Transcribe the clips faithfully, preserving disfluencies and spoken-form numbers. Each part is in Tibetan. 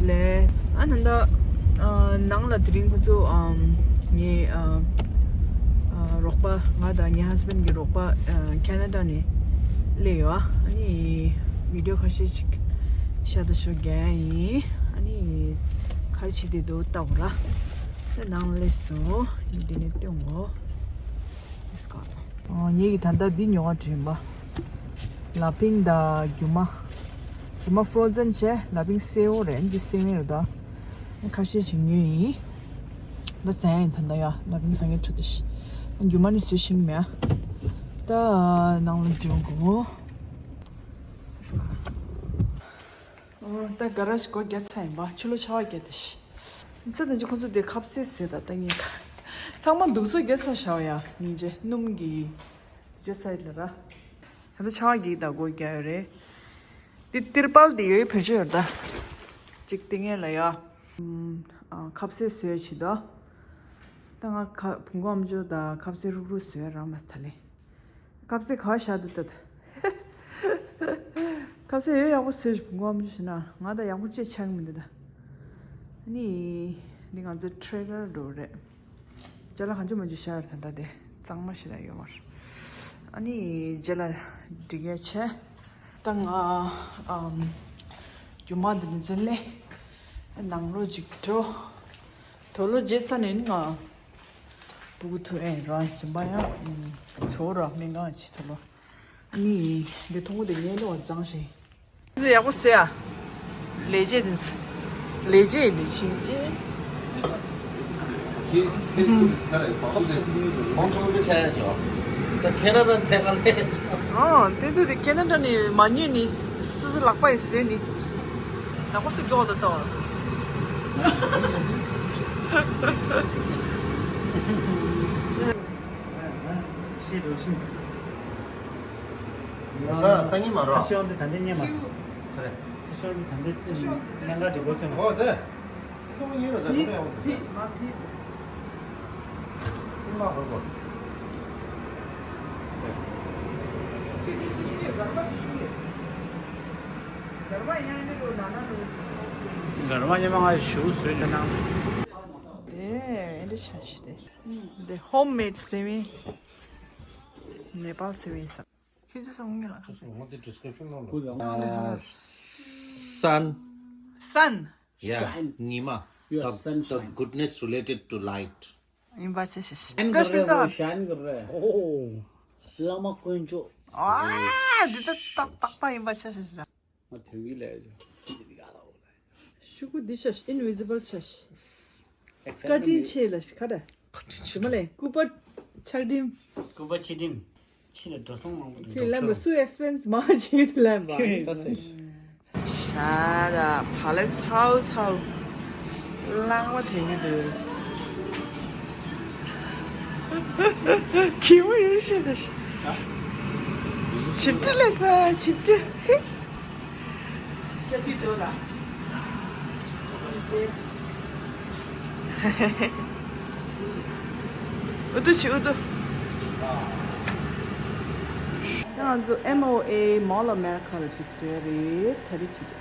ལས། ཨ་ནི་ད་ཨ་ནང་ལ་དེ་རིང་ཁོ་ཚོ་ཨམ་ངའི་ཨ་ཨ་རོགས་པ། ང་དང་ངའི་ཧ་སི་བྷེན་གྱི་རོགས་པ་ཨ་ཁེ་ན་ཌ་ནས་སླེབས་ཡོད། ཨ་ནི་བི་ཌིའོ་ཁ་ཤས་ཅིག་ཤ་སྟག་ཤོ་རྒྱག་ཡིན། ཨ་ནི་ག་རེ་བྱེད་བསྡད་འདུག་ལྟ་དགོས་ར། ད་ནང་སླེབས་སོང་། ཡིན་དེ་ནས་སྟོན་གོ། Let's go. ཨོ། ངེད་ཀྱིས་ད་ལྟ་འདི་ཉོ་བ་དྲན་པ། ལ་ཕིང་དང་རྒྱུ་མ། རྒྱུ་མ་ཕོ་རོ་ཛན་བྱས། ལ་ཕིང་སེར་པོ་རེད། འདི་སེར་མོ་རེད་ད། ཁ་ཤས་ཤིག་ཉོས་ཡིན། ད་ཟ་ཡ་ཡིན་ད་ལྟ་ཡ། ལ་ཕིང་ཟ་མཁན་འཕྲོད་དུ་ཤི། རྒྱུ་མ་ནི་བཟོས་ཤིང་མེད། ད་ནང་ལ་འགྲོ་དགོས། ཨོ། ད་ག་ར་ཞིག་སྒོ་རྒྱབ་ཚར་ཡིན་པ། ཕྱི་ལོགས་ཆར་པ་བརྒྱབ་ད་ཤི། ཚེ་དང་ཅི་ཁོང་ཚོ་དེ་ཁ་ཟས་བཟོས་ད་ལྟ་ངས་ཁ། ཚང་མ་འདུག་ཚོ་རྒྱབ་ཚར་བཞག་ཡ། སྙིང་རྗེ། སྣུམ་གྱི་རྒྱབ་ཚར་ཡིན་ལ་ར། ད་ལྟ་ཆར་པ་བརྒྱབ་ད་སྒོ་རྒྱབ་ཡོད་རེད། དེ་ཏིར་པལ་དེ་ཡོད་བེད་སྤྱོད་ཡོད་ད། ཅིག་སྟེང་ངེ་ལ་ཡ། ཨམ། ཨ། ཁ་ཟས་བཟོས་བྱེད་དོ། ད་ང་ཁ་བུ་མགོ་ཨམ་ཅོག་དང་ཁ་ཟས་རུག་རུག་བཟོས་རང་མ་ཐ་ལེ། ཁ་ཟས་ག་བཞག་འདུག་ད། ཁ་ཟས་ཡོད་ཡག་པོ་བཟོས་ཤིག་བུ་མགོ་ཨམ་ཅོག་བྱས་ན། ང་ད་ཡག་པོ་ཅེས་ཆགས་མི་འདུག་ད། ཨ་ནི་འདི་ང་ཚོའི་ཊེ་རེ་ལར་འགྲོ་རེད། ཅ་ལག་གང་བྱུང་མང་བྱུང་བཞག་ཡོད་ད་ལྟ་དེ། གཙང་མ་ཞིག་ལ་ཡོད་མ་རེད། ཨ་ནི་རྗེས་ལ་སྒྲིག་ཡས་བྱས། ད་ང་ཨམ་རྒྱུ་མ་འདི་ནས་འཛུལ་ལེ། ནང་ལོགས་ཅིག་འགྲོ། དུག་ལོག་བརྗེས་ཚར་ནས་ནི་ང་སྤུ་གུ་ཐུག་ཨེ་རང་གཞན་པ་ཡང་ཚོ་ར་སྨན་ཁང་ཅིག་ཐུག་ལོ། ཨ་ནི་འདི་ཐུང་གུ་དེ་ངའི་ལོ་བ་གཙང་ཞིང་། འདི་ཡག་པོ་ཟེར་ཡ། ལས་བྱེད་འདི་ཚོ། ལས་བྱེད་འདི་ཕྱིན་ཅི། ཨོ། དེ་དུས་དེ་ཁེ་ན་ཌ་ནས་མ་ཉོས་ནི། སུ་སུ་ལག་པ་ཡིས་བཟོས་ནི། ཡག་པོ་སུ་མགྱོགས་ལ་ལྟ་བ། ཤེས་འགྲོ་ཤིང་། ས་སང་ཉིན་མ་རོ། ཤོག་འདི་ད་འདི་ཉན་མ་སོང་། ཁ་རེ། ཤོག་འདི་ད་འདི་སྨན་ཁང་འགྲིག་གོ་ཚོད་མ་ཨོ་སོང་། དེ། སོང་ཉིན་རོ་ད་ཁ་རེ་ཡོང་། ཕི་མ་ཧོ་གོ། གར་མ་ཉི་མ་ང་ཞུ་སུས་ལ་ནང་། དེ་ཨེ་འདྲ་ཆ་ཤི་དེ། དེ་ཧོམ་མེད་སེ་མི། ནེ་པཱལ་སེ་མི་ས། ཁྱེད་ཚོ་སོང་ངེ་ལ། ང་དེ་ཌི་སི་ཀི་རིབ་ཤན་ནང་ལ། Sun. Sun. Yeah. Shine. ཉི་མ། Your the, the sunshine. Goodness related to light. ཡིན་པ་ཆ་ཤས་ཤིག་ཤན་ཀ་ཤི་ཙང་། ཤན་ཀ་རེ། ཨོ། བླ་མ་དཀོན་མཆོག་ཨ། འདི་ད་ཏག་ཏག་པ་ཡིན་པ་ཆ་ཤས་ཤིག་ར། ང་དོན་གྱི་ལས་ཆོ། ཤུ་གུ་འདི་ཆ་ཤས། ཨིན་བི་ཛི་བལ་ཆ་ཤས། ཀ་ཊིན་ཆེ་ལ་ཤི་ཁ་ད། ཞུ་མ་ལེ། སྐུད་པ་ཕྱག་རིམ། སྐུད་པ་ཕྱག་རིམ། ཕྱི་ལ་འགྲོ་སོང་མང་པོ་འདུག་ཁྱོད་ལམ་པ་སུ་ཨེག་སི་པེན་སི་མང་ཆེ་གི་ལམ་པ། ཤ་ད་བ་ལེ་ཚའོ་ཚའོ། ལང་བ་དྲན་གྱི་འདུག་ཁྱི་མོ་ཡིན་ཤེས་ད་ཤི། ཆིབས་ཏི་ལས་ས་ཆིབས་ཏི། ཨུ་ཏུ་ཆི་ཨུ་ཏུ། ང་ཚོ་M O A Mall of America ལ་ཅིག་འགྲོ་རེད། གྲ་སྒྲིག་བྱེད་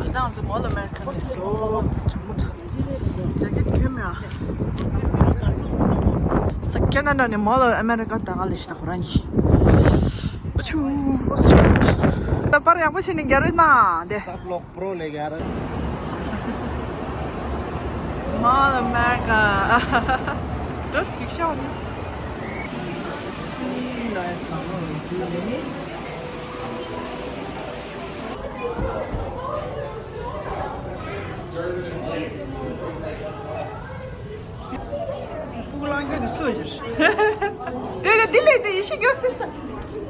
ཀྱི། ང་ཚོ་Mall of America ནས་སོ། ཇེ་ཀེ་ཊི་གྱོན་མེད་ཨ། ས་ཁེ་ན་ཌ་ནས་Mall of America ད་ག་ལས་ཤི་ད་ཁོ་རང་གཉིས། ཨ་ཆུ། ད་པར་ཡག་པོ་བྱས་ནས་རྒྱ་རེད་ན་དེ། སབ་ལོག་པྲོ་ལས་རྒྱ་རེད། Mall of America. Just you show me. སྤུ་གུ་ལང་རྒྱུ་དེ་སུ་ཡིན། དེ་ལ་དེ་ལས་དེ་ཡེ་ཤེས་མགྱོགས་ཟེར་ས།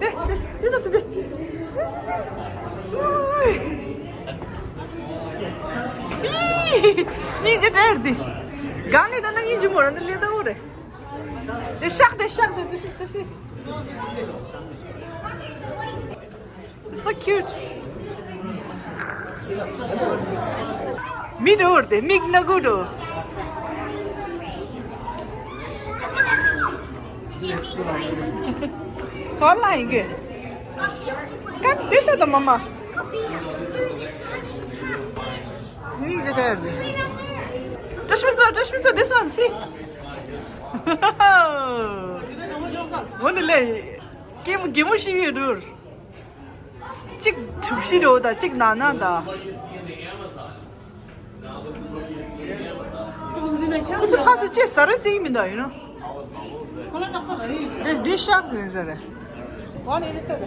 དེ་དེ་དེ་དེ་དེ། གཉིས་ཀྱི་གྲལ་དེ། གང་ནས་ད་ན་གཉིས་ཀྱི་མོ་ར་འདི་ལས་ད་འོ་རེད། དེ་ཤག་དེ་ཤག་དེ་དེ་ཤག་དེ་ཤག So cute. མི་འགྲོ་བར་དེ་མིག་ན་གུ་འགྲོ། ག་ལ་ཡིན་གི། ག་དེ་ད་ད་མ་མ། Trust me, sir, trust me, sir, this one, see. འོ་ནི་ལས། གད་མོ་གད་མོ་ཤེས་ཡོད་འགྲོ། གཅིག་གྲུ་བཞི་རེད་ད། གཅིག་ནག་ནག་ད། ཁོ་ཚོ་ཕར་ཚུར་ཅེས་ཟ་རེ་ཟིག་མི་འདུག་ཡིན་ནོ། འདི་འདི་ཤག་རེད་ཟེར་རེད། འོ་ནི་ནི་ལྟ་ད།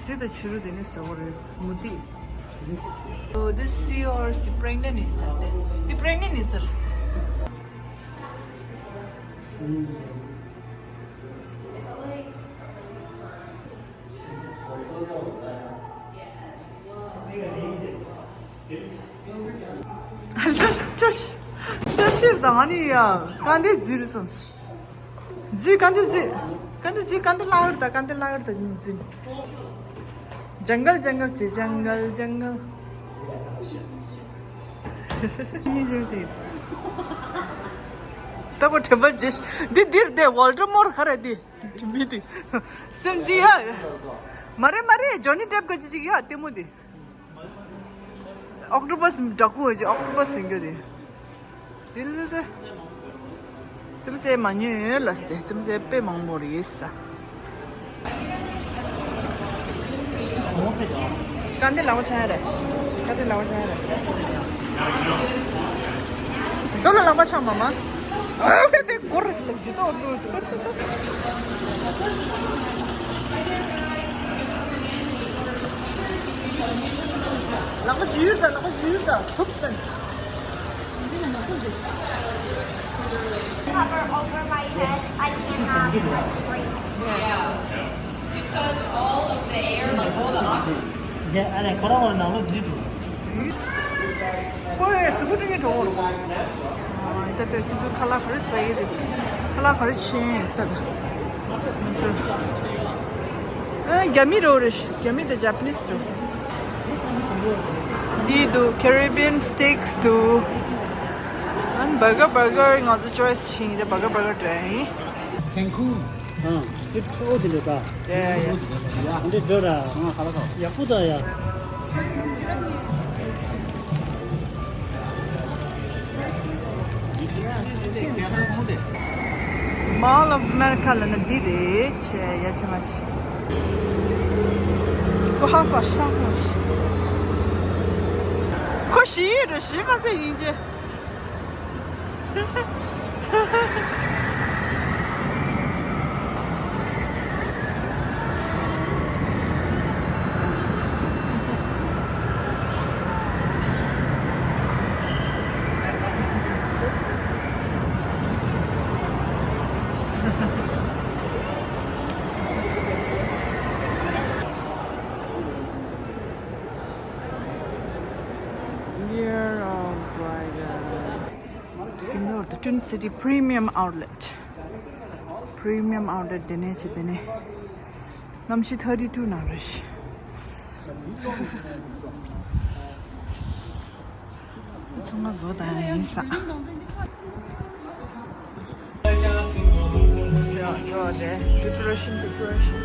ཟི་དང་བྱུ་རུ་དེ་ནི་ཟེར་བ་རེད། མུ་ཏིག Oh, this seahorse, the pregnant is there. The pregnant is there. ཅོ་ཤེར་དང་ཨ་ནི་ཡ་ག་འདི་འཛུལ་སོང་། འཛུལ་ག་འདི་འཛུལ། ག་འདི་འཛུལ་ག་འདི་ལ་ཧུར་ད། ག་འདི་ལ་ཧུར་ད་འཛུལ། ཇང་གལ་ཇང་གལ་ཅེ་ཇང་གལ་ཇང་གལ། ཡིན་ཞུ་དེ། ད་གོ་དྲན་པ་བརྗེད། འདི་འདིར་དེ་ཝོལ་ཏེར་མོར་ག་རེ་འདི། མི་དེ། སེམས་ཅི་ཡ། མ་རེད་མ་རེད། ཇོ་ནི་ཌེབ་ག་ཅི་ཅིག་ཡ་ལྟད་མོ་དེ། ཨོག་ཊོ་པས་འདྲ་པོ་ཅིག་ཨོག་ཊོ་པས་ཟེར་རྒྱུ་དེ། དེ་ལ་དེ། ཙམ་ཙེ་མ་ཉོས་ལ་སྟེ་ཙམ་ཙེ་དཔེ་མང་པོ་རེད་ས། ག་འདི་ལག་པ་འཆང་ཡ་རེད། ག་འདི་ལག་པ་འཆང་ཡ་རེད། རྡོ་ལ་ལག་པ་འཆང་མ་མ། ཨོ་ཀེ་པེ་གོར་ཞིག་ལ་ཇུ་ཏོ་ཏོ། ལག་པ་འཇུས་ད། ལག་པ་འཇུས་ད། ཚུབ་ད། Cover over my head, I cannot breathe. Yeah. It's 'cause all of the air, like, all the oxygen. ཁོ་ཡ་སུ་གུ་ཏྲི་ངེ་འགྲོ་བོ་རུ། ད་ལྟ་ཁྱེད་ཚོ་ཁ་ལག་ག་རེ་ཟ་ཡི་རེད། ཁ་ལག་ག་རེ་ཆེན་ད་ད། ཨ་རྒྱ་མི་རོ་རེ་ཤི། རྒྱ་མི་དང་ཇ་པ་ནིས་རོ། འདི་འདུག Caribbean steaks འདུག་ཨ་ནི་བར་གར་བར་གར་ང་ཚོ་ཅོའི་སི་ཕྱིན་ཡིན་ད། བར་གར་བར་གར་འདྲ་ཡིན། ཐེང་ཁུ། ཨ། དེ་ཁོ་དེ་འདྲ་ད། ཡ་ཡ་ཡ། འདི་འདྲ་ར། ཨ་ཁ་ལ་ཁ། ཡག་པོ་ད་ཡ། Mall of America ལ་ན་འདི་རེད་ཆེ་ཡ་ཆེ་མ་ཆེ། ཀོ་ཧ་ས་ཤ་ཧོ། ཁོ་ཤི་རུ་ཤི་མ་ཟེར་ཡིན་ཆེ། Year of Dragon. Twin City Premium Outlet. Premium Outlet དེ་ནས་ཆེ་དེ་ནས། གནམ་གཤིས་thirty two ནང་རེད། ཚང་མ་བཟོ་དང་ཡིན་ས། Preparation, preparation.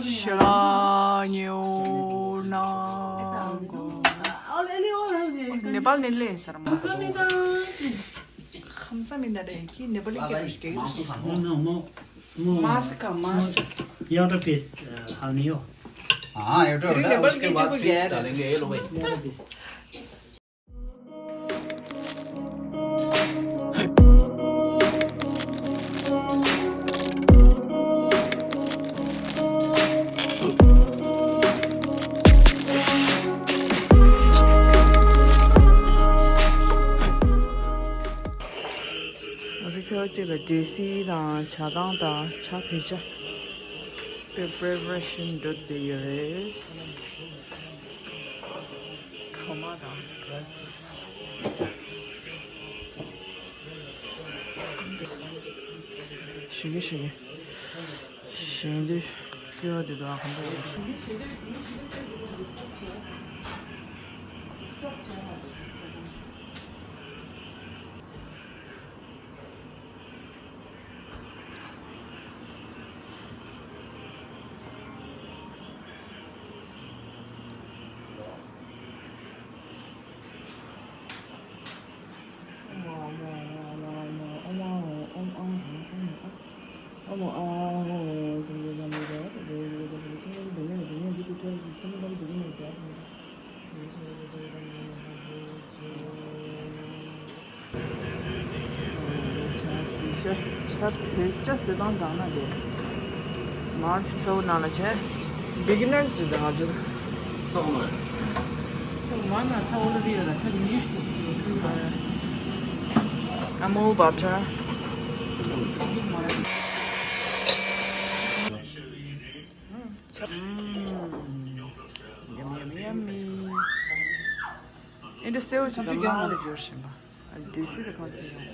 ཤ་ཉེའུ་ནང་གོ། ནེ་པཱལ་ནས་སླེབས་ཟེར་མ། ཁམས་མི་འདྲ་རེད་ཀི་ནེ་པཱལ་གི་རུ་སྐད་དུ་སོང་། མ་སི་ཀ་མ་སི། You want a piece, uh, how many you? हाँ, ये तो དེ་རིང་ནེ་པཱལ་གི་གཅིག་པུ་རྒྱག་རེད། You want a piece. ང་ཚོ་ཆར་པ་གཅིག་ལ་འབྲས་སིལ་དང་ཇ་དང་དང་ཇ་བོད་ཇ། Preparation འགྲོ་བསྡད་ཡོད་རེད། ཞུ་གི་ཞུ་གི། གཞན་དེ་སྐྱེ་བ་དེ་དག་གང་འདྲ་ཡོད། ཆར་བོད་ཆ་ཟེར་སྟངས་དྲང་ན་དེ། མར་ཆུ་ཚ་བོ་ནང་ལ་བྱས། བི་གི་ནར་སི་རེད་ང་ཚོ། ཚོགས་མ། ཚོགས་མ་ན་ཚ་བོ་ལ་རི་ཡ་ལ་ཚ་ཉིས་ཤུ། ཨ་མོ་བ་ཏྲ། ཨུམ། ཡམ་ཡམ་ཡམ་མི། ཨེ་འདྲ་སེའུ་ཅིག་དང་མར་ལ་སྦྱོར་བཞིན་པ། ཨ་འདྲེ་སི་དང་གང་ཅི་ཡོང་།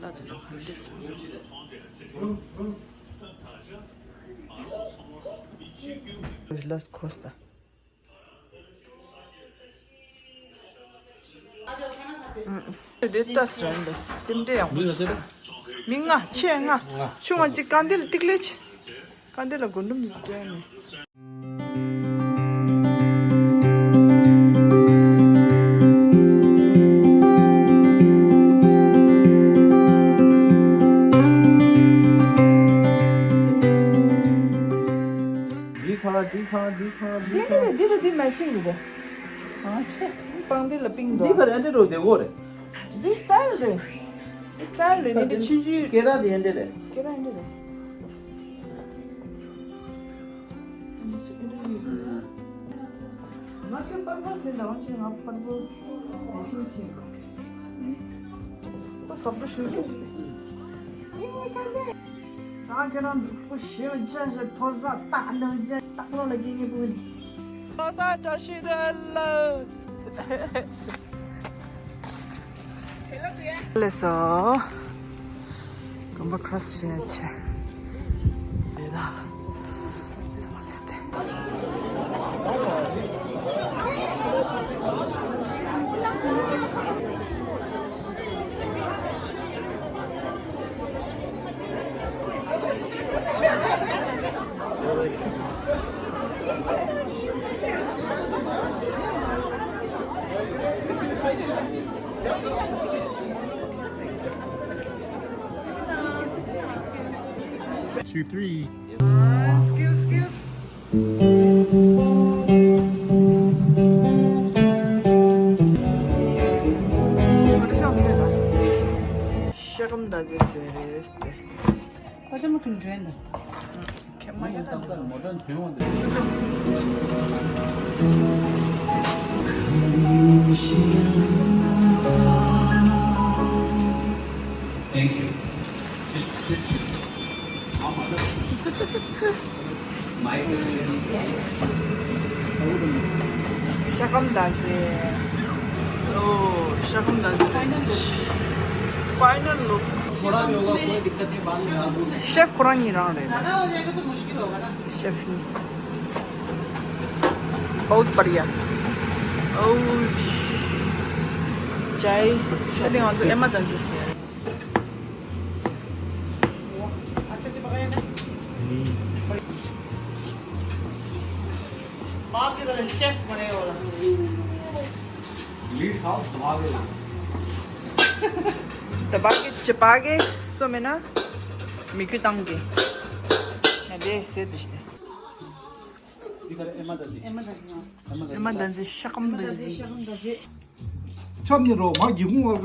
ལ་དེ་དང་ཧན་འདྲེ་ཚང་། ལས་ཁོ་སྟ། འདི་ལྟ་ཟེར་འདི་རྟེན་འབྲེལ་ཡག་པོ་ཞིག་ཟེར། མི་ལྔ་ཆེ་ལྔ། ཆུང་བ་གཅིག་རྐང་མདུན་ལ་ཏིག་ལེ་ཆེ། རྐང་མདུན་ལ་རྒུན་འབྲུམ་གཅིག་སྤྲད་ནས། འདི་ཁ་འདི་ཁ་འདི་ཁ་འདི་འདི་ཁ། འདི་འདི་འདི་འདི་མེ་ཆིང་འདུག་གོ། ཨ་ཆེ། པང་འདི་ལ་པིང་འདུག་འདི་ཁ་རེད་འདི་འགྲོ་བདེ་གོ་རེད། འདི་སི་ཊའིལ་རེད། འདི་སི་ཊའིལ་རེད་འདི་འདི་ཆུང་ཆུང་། སྐེ་རགས་འདི་ཡན་འདི་རེད། སྐེ་རགས་ཡན་འདི་རེད། ང་ཁྱོད་པར་པར་ཕེབས་ལ་འོང་ཆེ་ང་པར་པོ་མེ་ཆིང་ཆེ། ཁོ་ཟབ་འགྲོ་ཞུ་ཞུ། ད་ཁྱེད་རང་འཛུགས་པོ་ཞེ་བ་ཅན་ཞེ་ཐོ་ས་ཏག་ནང་ཅན་སྟག་ལོ་ལ་སྐྱེ་ངེས་པོ་ནི། ཐོ་ས་བཀྲ་ཤིས་བདེ་ལེགས། ལགས་སོ། དགོན་པ་ཁྲོས་བྱེད་ཆེ། དེ་ད། Two, three. Skills, skills. ཤ་སྐམ་ད་ཟེར་ཟེར་རེད། ཁོ་ཅག་མ་ཁུན་འདྲེན་ད། ཁྱེད་མ་ཡ་ད་ད་མོ་ཊ་ཐོན་འོང་དེ། Thank you. ཤ་སྐམ་ད་ཟེར། ཨོ་ཤ་སྐམ་ད་ཟེར། ཕའི་ནལ་ལུག། ཤེཕ་ཁོ་རང་གཉིས་རང་རེད། ཤེཕ་གཉིས། बहुत बढ़िया। ཨོ། ཅའི། ཤ་དེ་ང་ཚོ་ཨེ་མ་དང་འཛིན་ཟེར། बाप की तरह शेफ बने हो रहा। मीट खाओ, दबा के। दबा के, चबा के, सो में ना, मिक्की तंग के। मैं दे, से दिशते। ཨེ་མ་དང་འཛིན། ཨེ་མ་དང་འཛིན། ཤ་སྐམ་དང་འཛིན། ཤ་སྐམ་དང་འཛིན། ཆབ་ནི་རོ་མ་གི་ཧུང་བ།